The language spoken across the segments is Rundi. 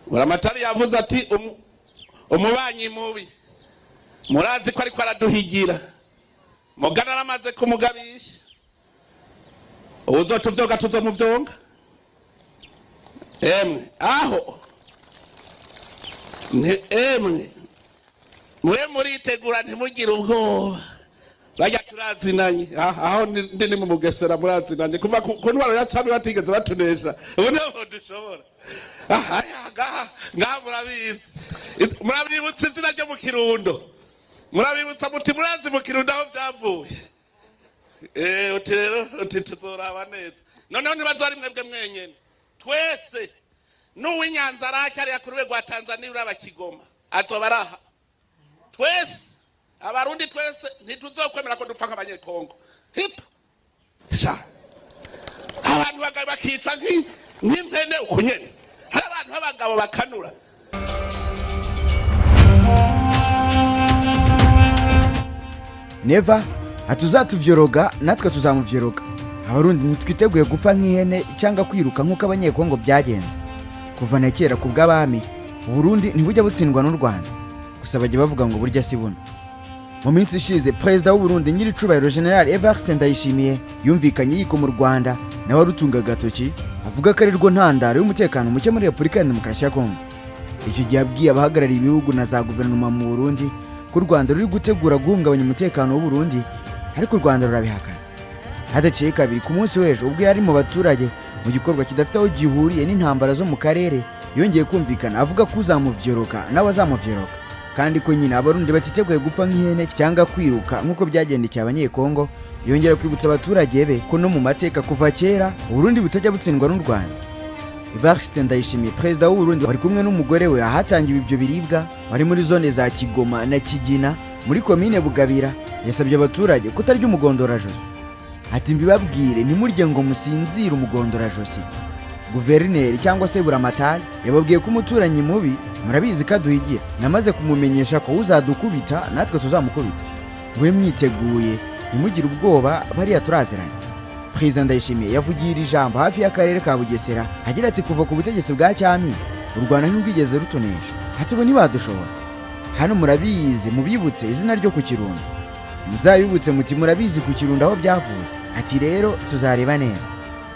Buramatari yavuze ati umubanyi mubi murazi ko ariko araduhigira, mugana aramaze kumugabisha, uwuzotuvyoga tuzomuvyonga. Emwe aho emwe mwe muritegura, ntimugire ubwoba, bajya turazinanye. Aho ndi ni mu Mugesera, murazinanye kuva ku ntwaro ya cami batigeze batunesha, ubu niho dushobora. Aha ngaha ngaha murabizi, murabibutsa izina ryo mu Kirundo, murabibutsa muti murazi mu Kirundo aho byavuye. Uti rero uti tuzoraba neza. Noneho ntibazo ari mwebwe mwenyene, twese n'uw'Inyanza Rake ariya ku rwego rwa Tanzania uraba Kigoma azoba araha. Twese Abarundi twese ntituzokwemera ko dupfa nk'Abanyekongo. Hipa sha, abantu bagabo bakicwa nk'impene uku nyene, hari abantu b'abagabo bakanura. Neva atuzatuvyoroga natwe tuzamuvyoroga. Abarundi ntitwiteguye gupfa nk'ihene cyangwa kwiruka nk'uko Abanyekongo byagenze. Kuva na kera ku bw'abami, Uburundi ntibujya butsindwa n'u Rwanda, gusa bajya bavuga ngo burya si buno. Mu minsi ishize, perezida w'Uburundi nyiricubahiro General Evariste Ndayishimiye yumvikanye yiko mu Rwanda, nawe arutunga agatoki avuga ko ari rwo ntandaro y'umutekano muke muri Repubulika ya Demokarasi ya Kongo. Icyo gihe abwiye abahagarariye ibihugu na za guverinoma mu Burundi ko u Rwanda ruri gutegura guhungabanya umutekano w'Uburundi, ariko u Rwanda rurabihakana. Hadaciye kabiri, ku munsi w'ejo ubwo yari mu baturage mu gikorwa kidafite aho gihuriye n'intambara zo mu karere, yongeye kumvikana avuga ko uzamuvyoroka nawe azamuvyoroka, kandi ko nyine Abarundi batiteguye gupfa nk'ihene cyangwa kwiruka nk'uko byagendekeye Abanyekongo. Yongera kwibutsa abaturage be ko no mu mateka kuva kera Uburundi butajya butsindwa n'u Rwanda. Evariste Ndayishimiye, perezida w'Uburundi, wari kumwe n'umugore we ahatangiwe ibyo biribwa, wari muri zone za Kigoma na Kigina muri komine Bugabira, yasabye abaturage kutarya umugondorajosi. Ati mbibabwire, ntimurye ngo musinzire umugondorajosi. Guverineri cyangwa se Buramatari yababwiye ko umuturanyi mubi murabizi ko aduhigira, namaze kumumenyesha ko uzadukubita natwe tuzamukubita. Mube mwiteguye, ntimugire ubwoba, bariya turaziranye. Perezida Ndayishimiye yavugiye iri jambo hafi y'akarere ka Bugesera agira ati kuva ku butegetsi bwa cyami u Rwanda ntirwigeze rutunesha, ati ubu ntibadushobora. Hano murabizi, mubibutse izina ryo ku Kirundo, muzabibutse muti murabizi ku Kirundo aho byavuye. Ati rero tuzareba neza.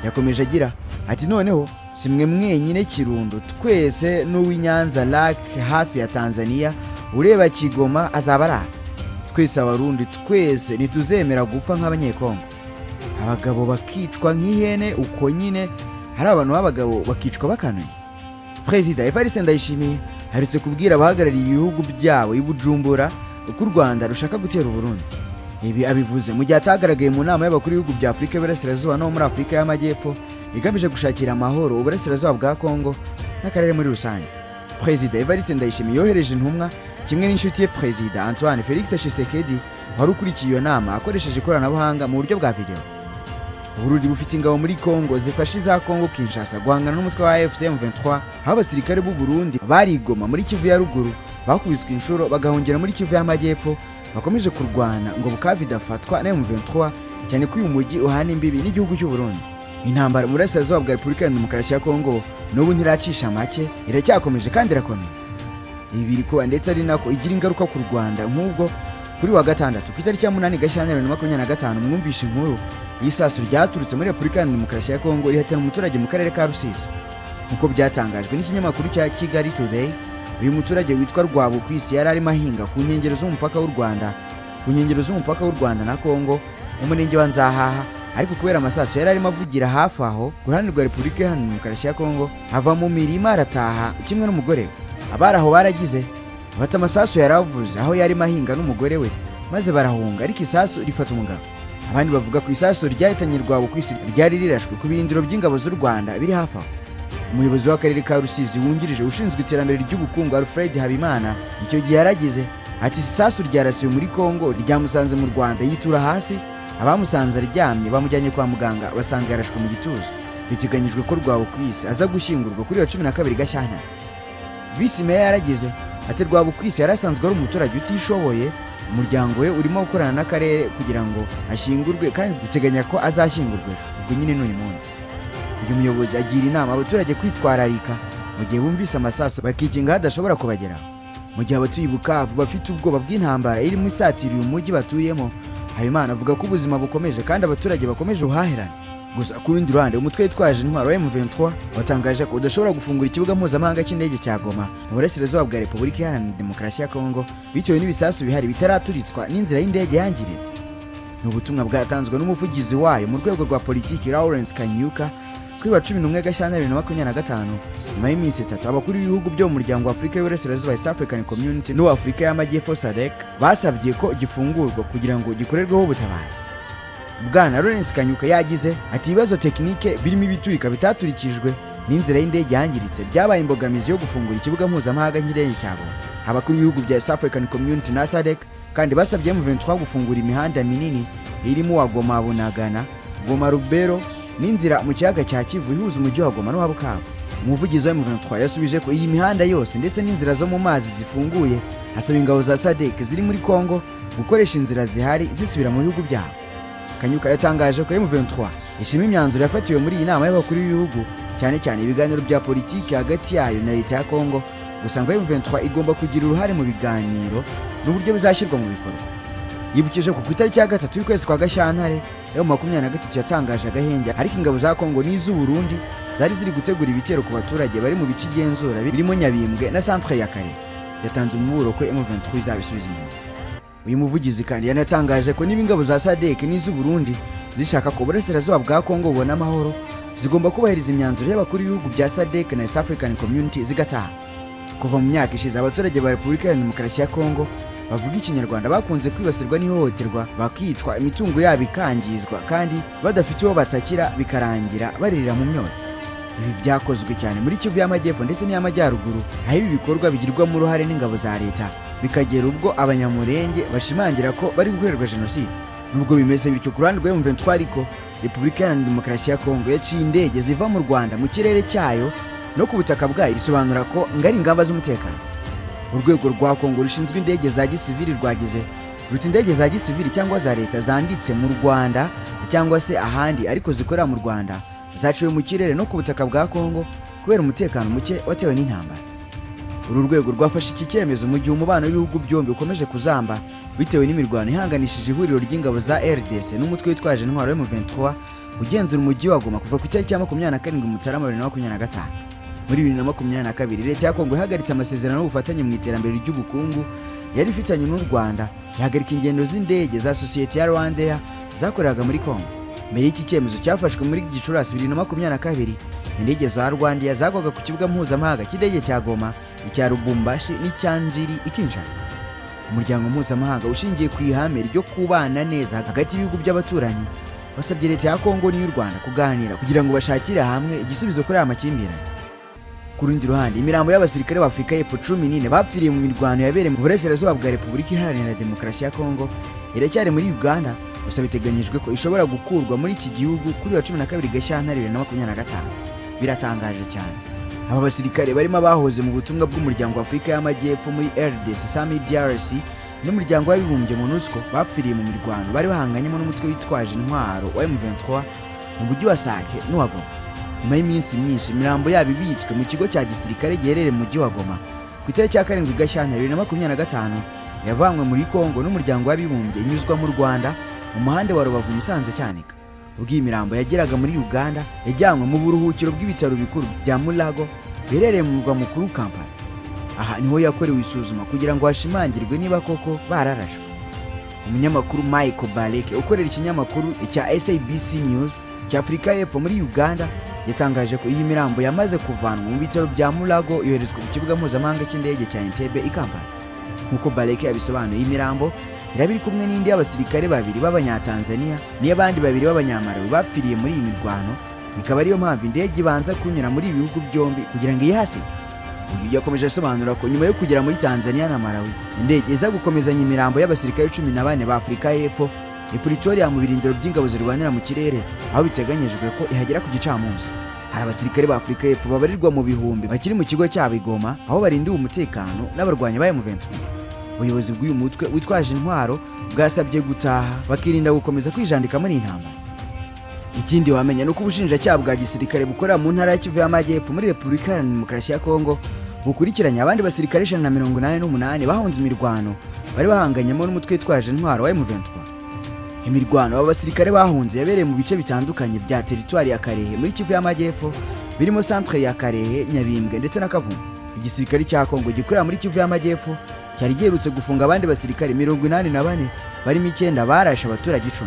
Yakomeje agira ati noneho si mwe mwenyine Kirundo, twese n'uw'Inyanza Lake hafi ya Tanzania ureba Kigoma azaba ari aha. Twese Abarundi twese ntituzemera gupfa nk'Abanyekongo, abagabo bakicwa nk'ihene uko nyine, hari abantu b'abagabo bakicwa bakanuye. Perezida Evariste Ndayishimiye aherutse kubwira abahagarariye ibihugu byabo i Bujumbura ko u Rwanda rushaka gutera Uburundi. Ibi abivuze mu gihe atagaragaye mu nama y'abakuru b'ibihugu bya Afurika y'Iburasirazuba no muri Afurika y'Amajyepfo igamije gushakira amahoro uburasirazuba bwa Kongo n'akarere muri rusange. Perezida Evariste Ndayishimiye yohereje intumwa kimwe n'inshuti ye Perezida Antoine Felix Tshisekedi wari ukurikiye iyo nama akoresheje ikoranabuhanga mu buryo bwa video. Uburundi bufite ingabo muri Kongo zifasha iza Kongo Kinshasa guhangana n'umutwe wa AFC M23, aho abasirikare b'u Burundi barigoma muri Kivu ya ruguru bakubiswe inshuro bagahungira muri Kivu y'Amajyepfo, bakomeje kurwana ngo Bukavu idafatwa na M23, cyane ko uyu mujyi uhana imbibi n'igihugu cy'u Burundi. Intambara mu burasirazuba bwa Repubulika ya Demokarasi ya Kongo n'ubu ntiracisha make, iracyakomeje kandi irakomeye. Ibi biri kuba ndetse ari nako igira ingaruka ku Rwanda, nk'ubwo kuri wa gatandatu ku itariki ya 8 Gashyantare 2025 mwumvishe inkuru y'isasu ryaturutse muri Repubulika ya Demokarasi ya Kongo rihitana umuturage mu karere ka Rusizi. Nk'uko byatangajwe n'ikinyamakuru cya Kigali Today, uyu muturage witwa Rwabukwisi yari arimo ahinga ku nkengero z'umupaka w'u Rwanda, ku nkengero z'umupaka w'u Rwanda na Kongo mu murenge wa Nzahaha, ariko kubera amasasu yari arimo avugira hafi aho ku ruhande rwa Repubulika Iharanira Demokarasi ya Kongo, ava mu mirima arataha kimwe n'umugore we. Abari aho baragize bati amasasu yaravuze aho yarimo ahinga n'umugore we, maze barahunga, ariko isasu rifata umugabo. Abandi bavuga ku isasu ryahitanye Rwabukwisi ryari rirashwe ku birindiro by'ingabo z'u Rwanda biri hafi aho. Umuyobozi w'akarere ka Rusizi wungirije ushinzwe iterambere ry'ubukungu Alfred Habimana icyo gihe yaragize ati isasu ryarasiwe muri Kongo ryamusanze mu Rwanda yitura hasi, abamusanze aryamye bamujyanye kwa muganga basanga yarashwe mu gituza. Biteganyijwe ko Rwabukwisi aza gushyingurwa kuri iyo 12 Gashyantare. Visi Meya yaragize ati Rwabukwisi yari asanzwe ari umuturage utishoboye, umuryango we urimo gukorana n'akarere kugira ngo ashyingurwe, kandi duteganya ko azashyingurwa ejo, ubwo nyine n'uyu munsi. Uyu muyobozi agira inama abaturage kwitwararika Mu gihe bumvise amasasu bakikinga hadashobora kubageraho. Mu gihe abatuye i Bukavu bafite ubwoba bw'intambara irimo isatiriye umujyi batuyemo, Habimana avuga ko ubuzima bukomeje kandi abaturage bakomeje ubuhahirane. Gusa ku rundi ruhande, umutwe witwaje intwaro wa M23 watangaje ko udashobora gufungura ikibuga mpuzamahanga cy'indege cya Goma mu burasirazuba bwa Repubulika Iharanira Demokarasi ya Kongo, bitewe n'ibisasu bihari bitaraturitswa n'inzira y'indege yangiritse. Ni ubutumwa bwatanzwe n'umuvugizi wayo mu rwego rwa politiki, Lawrence Kanyuka, kuri wa 11 Gashyantare 2025, nyuma y'iminsi 3 abakuru b'ibihugu byo mu muryango wa Afurika y'Uburasirazuba, East African Community, n'uwa Afurika y'Amajyepfo, SADC, basabye ko gifungurwa kugira ngo gikorerweho ubutabazi. Bwana Lawrence Kanyuka yagize ati: "Ibibazo tekinike birimo ibiturika bitaturikijwe n'inzira y'indege yangiritse byabaye imbogamizi yo gufungura ikibuga mpuzamahanga cy'indege cya Goma." Abakuru b'ibihugu bya East African Community na SADC kandi basabye M23 gufungura imihanda minini irimo uwa Goma Bunagana, Goma Lubero n'inzira mu kiyaga cya Kivu ihuza umujyi wa Goma n'uwa Bukavu. Umuvugizi wa M23 yasubije ko iyi mihanda yose ndetse n'inzira zo mu mazi zifunguye, asaba ingabo za SADC ziri muri Kongo gukoresha inzira zihari zisubira mu bihugu byabo. Kanyuka yatangaje ko M23 ishima imyanzuro yafatiwe muri iyi nama y'abakuru b'ibihugu, cyane cyane ibiganiro bya politiki hagati yayo na leta ya Kongo. Gusa ngo M23 igomba kugira uruhare mu biganiro n'uburyo bizashyirwa mu bikorwa. Yibukije ko ku itariki ya 3 y'ukwezi kwa Gashyantare M23 yatangaje agahenge, ariko ingabo za Kongo n'iz'u Burundi zari ziri gutegura ibitero ku baturage bari mu bice igenzura birimo Nyabimbwe na centre ya Kare. Yatanze umuburo ko M23 izabisubiza inyuma. Uyu muvugizi kandi yanatangaje ko niba ingabo za SADC n'iz'u Burundi zishaka ko uburasirazuba bwa Kongo bubona amahoro, zigomba kubahiriza imyanzuro y'abakuru b'ibihugu bya SADC na East African Community zigataha. Kuva mu myaka ishize, abaturage ba Repubulika ya Demokarasi ya Kongo bavuga Ikinyarwanda bakunze kwibasirwa n'ihohoterwa, bakicwa, imitungo yabo ikangizwa kandi badafite uwo batakira, bikarangira baririra mu myotsi. Ibi byakozwe cyane muri Kivu y'Amajyepfo ndetse n'iy'Amajyaruguru, aho ibi bikorwa bigirwamo uruhare n'ingabo za leta, bikagera ubwo Abanyamurenge bashimangira ko bari gukorerwa jenoside. Nubwo bimeze bityo, ku ruhande rwa M23 ariko, Repubulika Iharanira Demokarasi ya Kongo yaciye indege ziva mu Rwanda mu kirere cyayo no ku butaka bwayo, risobanura ko ngo ari ingamba z'umutekano. Urwego rwa Kongo rushinzwe indege za gisivili rwagize ruti: "Indege za gisivili cyangwa za leta zanditse mu Rwanda cyangwa se ahandi ariko zikorera mu Rwanda zaciwe mu kirere no ku butaka bwa Kongo kubera umutekano muke watewe n'intambara." Uru rwego rwafashe iki cyemezo mu gihe umubano w'ibihugu byombi ukomeje kuzamba bitewe n'imirwano ihanganishije ihuriro ry'ingabo za RDC n'umutwe witwaje intwaro M23 ugenzura umujyi wa Goma kuva ku itariki ya 27 Mutarama 2025. Muri 2022, leta ya Kongo ihagaritse amasezerano y'ubufatanye mu iterambere ry'ubukungu yari ifitanye n'u Rwanda, ihagarika ingendo z'indege za sosiyete ya RwandAir zakoreraga muri Kongo. Mbere y'iki cyemezo cyafashwe muri Gicurasi 2022, indege za RwandAir zagwaga ku kibuga mpuzamahanga cy'indege cya Goma, icya Lubumbashi n'icya Njiri i Kinshasa. Umuryango mpuzamahanga ushingiye ku ihame ryo kubana neza hagati y'ibihugu by'abaturanyi wasabye leta ya Kongo n'iy'u Rwanda kuganira kugira ngo bashakire hamwe igisubizo kuri aya makimbirane. Ku rundi ruhande, imirambo y'abasirikare b'Afurika y'Epfo 14 bapfiriye mu mirwano yabereye mu burasirazuba bwa Repubulika Iharanira Demokarasi ya Kongo iracyari muri Uganda. Gusa biteganyijwe ko ishobora gukurwa muri iki gihugu kuri wa 12 Gashyantare 2025. Biratangaje cyane. Aba basirikare barimo abahoze mu butumwa bw'umuryango wa Afurika y'Amajyepfo muri RDC, SAMIDRC, n'umuryango w'abibumbye, MONUSCO, bapfiriye mu mirwano bari bahanganyemo n'umutwe witwaje intwaro wa M23 mu mujyi wa Sake n'uwa Goma. Nyuma y'iminsi myinshi imirambo yabo ibitswe mu kigo cya gisirikare giherereye mu mujyi wa Goma, ku itariki ya 7 Gashyantare 2025 yavanywe muri Kongo n'umuryango w'abibumbye, inyuzwa mu Rwanda mu muhanda wa Rubavu Musanze Cyanika. Ubwo iyi mirambo yageraga muri Uganda, yajyanywe mu buruhukiro bw'ibitaro bikuru bya Mulago biherereye mu murwa mukuru Kampala. Aha niho yakorewe isuzuma kugira ngo hashimangirwe niba koko bararashwe. Umunyamakuru Michael Baleke ukorera ikinyamakuru cya SABC News cya Afurika y'Epfo muri Uganda yatangaje ko iyi mirambo yamaze kuvanwa mu bitaro bya Mulago yoherezwa ku kibuga mpuzamahanga cy'indege cya Entebbe i Kampala. Nk'uko Baleke yabisobanuye, iyi mirambo iraba iri kumwe n'indi y'abasirikare babiri b'Abanyatanzania n'iy'abandi babiri b'Abanyamalawi bapfiriye muri iyi mirwano, bikaba ariyo mpamvu indege ibanza kunyura muri ibi bihugu byombi kugira ngo iyihasige. Uyu yakomeje asobanura ko nyuma yo kugera muri Tanzania na Malawi, indege iza gukomezanya imirambo y'abasirikare 14 ba Afurika y'Epfo i Pretoria mu birindiro by'ingabo zirwanira mu kirere, aho biteganyijwe ko ihagera ku gicamunsi. Hari abasirikare ba Afurika y'Epfo babarirwa mu bihumbi bakiri mu kigo cyabo i Goma, aho barindiwe umutekano n'abarwanyi ba M23. Ubuyobozi bw'uyu mutwe witwaje intwaro bwasabye gutaha bakirinda gukomeza kwijandika muri iyi ntambara. Ikindi wamenya ni uko ubushinjacyaha bwa gisirikare bukorera mu ntara ya Kivu y'Amajyepfo muri Repubulika Iharanira Demokarasi ya Kongo bukurikiranye abandi basirikare 188 bahunze imirwano bari bahanganyemo n'umutwe witwaje intwaro wa M23. Imirwano aba basirikare bahunze yabereye mu bice bitandukanye bya teritwari ya Kalehe muri Kivu y'Amajyepfo, birimo centre ya Kalehe, Nyabimbwe ndetse na Kavumu. Igisirikare cya Kongo gikorera muri Kivu y'Amajyepfo cyari giherutse gufunga abandi basirikare 84, barimo icyenda barashe abaturage 10.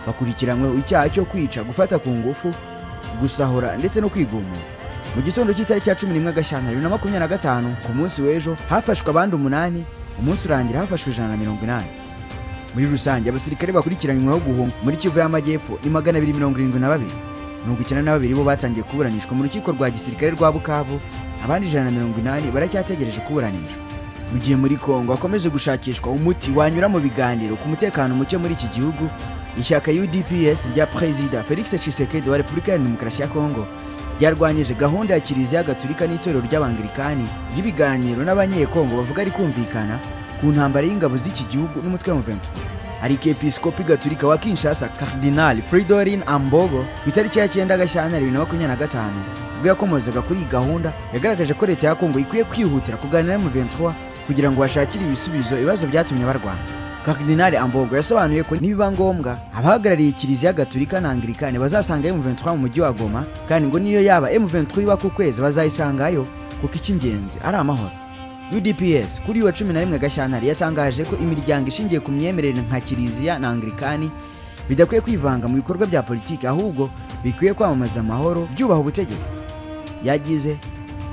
Bakurikiranyweho icyaha cyo kwica, gufata ku ngufu, gusahura ndetse no kwigumura. Mu gitondo cy'itariki ya 11 Gashyantare 2025, ku munsi w'ejo, hafashwe abandi umunani, umunsi urangira hafashwe 180. Muri rusange, abasirikare bakurikiranyweho guhunga muri Kivu y'Amajyepfo ni 272. 92 bo batangiye kuburanishwa mu rukiko rwa gisirikare rwa Bukavu, abandi 180 baracyategereje kuburanishwa. Mu gihe muri Kongo hakomeje gushakishwa umuti wanyura mu biganiro ku mutekano muke muri iki gihugu, ishyaka UDPS rya Perezida Felix Tshisekedi wa Repubulika ya Demokarasi ya Kongo ryarwanyije gahunda ya Kiliziya Gatulika n'itorero ry'Abangilikani y'ibiganiro n'Abanyekongo bavuga ari kumvikana ku ntambara y'ingabo z'iki gihugu n'umutwe wa M23. Arikepiskopi Gatulika wa Kinshasa, Cardinal Fridolin Ambongo, ku itariki ya 9 Gashyantare 2025, ubwo yakomozaga kuri iyi gahunda, yagaragaje ko leta ya Kongo ikwiye kwihutira kuganira na M23 kugira ngo bashakire ibisubizo ibibazo byatumye barwana. Cardinal Ambongo yasobanuye ko nibiba ngombwa abahagarariye Kiliziya Gatulika na Anglikani bazasanga M23 mu mujyi wa Goma, kandi ngo niyo yaba M23 iba ku kwezi bazayisangayo, kuko icy'ingenzi ari amahoro. UDPS kuri uyu wa 11 Gashyantare yatangaje ko imiryango ishingiye ku myemerere nka Kiliziya na Anglikani bidakwiye kwivanga mu bikorwa bya politiki, ahubwo bikwiye kwamamaza amahoro byubaha ubutegetsi. Yagize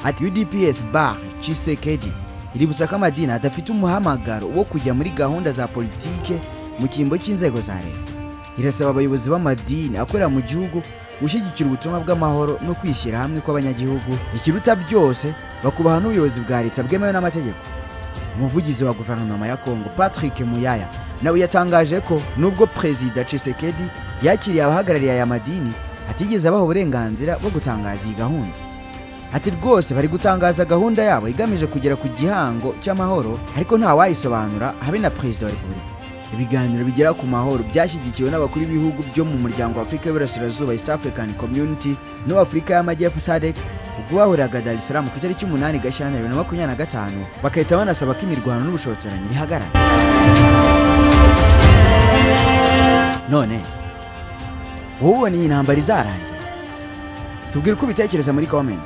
ati: "UDPS bar Tshisekedi iributsa ko amadini adafite umuhamagaro wo kujya muri gahunda za politike mu cyimbo cy'inzego za leta. Irasaba abayobozi b'amadini akorera mu gihugu gushyigikira ubutumwa bw'amahoro no kwishyira hamwe kw'abanyagihugu, ikiruta byose bakubaha n'ubuyobozi bwa leta bwemewe n'amategeko." Umuvugizi wa guverinoma ya Kongo, Patrick Muyaya, nawe yatangaje ko nubwo Perezida Tshisekedi yakiriye abahagarariye aya madini, atigeze abaha uburenganzira bwo gutangaza iyi gahunda. Ati: "Rwose bari gutangaza gahunda yabo igamije kugera ku gihango cy'amahoro, ariko nta wayisobanura, habe na Perezida wa Repubulika." Ibiganiro bigera ku mahoro byashyigikiwe n'abakuru b'ibihugu byo mu muryango wa Afurika y'Iburasirazuba, East African Community, n'uw'Afurika y'Amajyepfo, SADC, ubwo bahuriraga Dar es Salaam ku itariki 8 Gashyantare 2025, bagahita banasaba ko imirwano n'ubushotoranyi bihagarara. None wowe ubona iyi ntambara izarangira? Tubwire uko ubitekereza muri comment.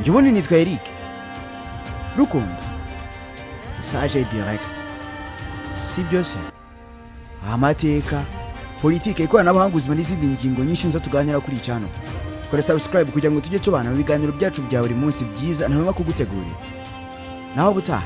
Njye ubundi nitwa Eric Rukundo Sage Direct. Si byose, amateka, politike, ikoranabuhanga, ubuzima n'izindi ngingo nyinshi nizo tuganira kuri channel. Kora subscribe kugira ngo tujye tubana mu biganiro byacu bya buri munsi byiza ntahwema kugutegurira. Naho ubutaha.